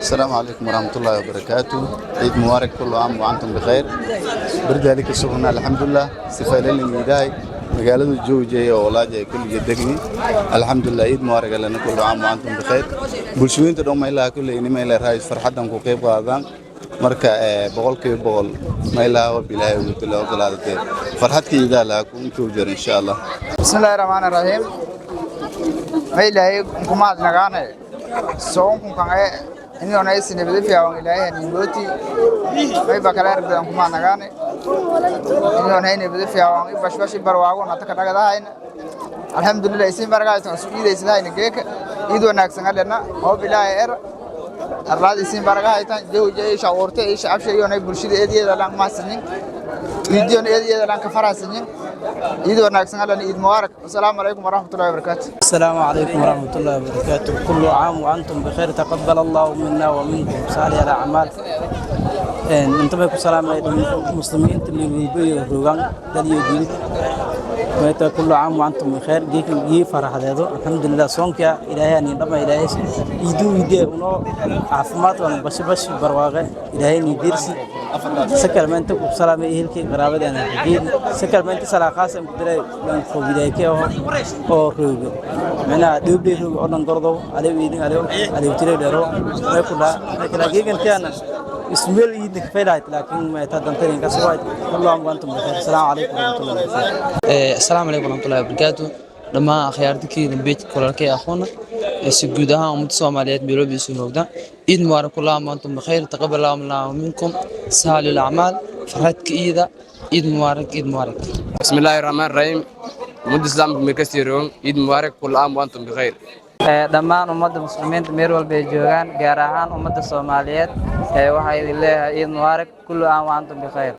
السلام عليكم ورحمة الله وبركاته. عيد مبارك، كل عام وأنتم بخير. بردالك سخنا، الحمد لله. سفالين ميداي magaalada joojaya oo laajay kulliga degni. Alxamdulilah, ciid mubaarak lana, كل عام وأنتم بخير. Bulshooyinta dhan maylaha kulley inima ila raayis farxadan ku qayb qaadaan. Marka 100% maylaha wa bilaahi ugu ogolaadate farxadka iidaa laha ku intuu jiro, insha Allah. Bismillahi rahmaani rahiim. Ma Ilaahay kumaad nagaane soonku kange inuu isnibada fiican Ilaahay haningooti. May bakala aragdan kumaad nagaane inuu nabada fiican i bashbash i barwaago nata ka dhagadahayna. Alxamdulillah, isin baragaysan isu iidaysadahayna geeka. Iid wanaagsan alena oo bilaahi er arlaad isin baragahaytan jawja i shaquurta i shacabsha iyona bulshada eedyada laan mahadsanyin, iidiyon eedyada laan ka faraxsanyin. Iid wanaagsan alena, iid mubaarak. Wasalaamu calaykum waraxmatullahi wabarakaatu. السلام عليكم ورحمة الله وبركاته. كل عام وأنتم بخير، تقبل الله منا ومنكم صالح الأعمال. Inta bay ku salaamay muslimiinta meel walba iyo rogaan dal iyo dibad. Mayta كل عام وأنتم بخير. Geekan gii faraxdeedo, alxamdulillah, soonka Ilaahay ani dhama, Ilaahay iidu iidee uno caafimaad waan bash bash barwaaqe Ilaahay ni dirsi. Sakalmaanta ku salaamay ehelkii qaraabada aan xageed. Sakalmaanta salaaqaas aan ku diray lan fogiday oo roogo macnaha dhowdhay roogo oo dhan gordow alew iidin alew alew tiray dheero may ku dhaa may kala geegan tiana ismeel iidin ka faylahayd, laakiin ma taa dantarin ka soo كل عام وأنتم بخير. السلام عليكم ورحمة الله وبركاته. Asalaamu calaykum waraxmatullahi wabarakaatu. Dhammaan akhyaartikiina beejka walaalkay aqoona si guud ahaan ummadda Soomaaliyeed meel walba isu joogta, ciid mubaarak، كل عام وأنتم بخير، تقبل الله منا ومنكم صالح الأعمال. Farxadka ciida, ciid mubaarak, ciid mubaarak. بسم الله الرحمن الرحيم. Ummadda Islaamka meel kasta joogaan, ciid mubaarak، كل عام وأنتم بخير. Dhammaan ummadda muslimiinta meel walba ay joogaan, gaar ahaan ummadda Soomaaliyeed, waxaa idin leeyahay ciid mubaarak، كل عام وأنتم بخير.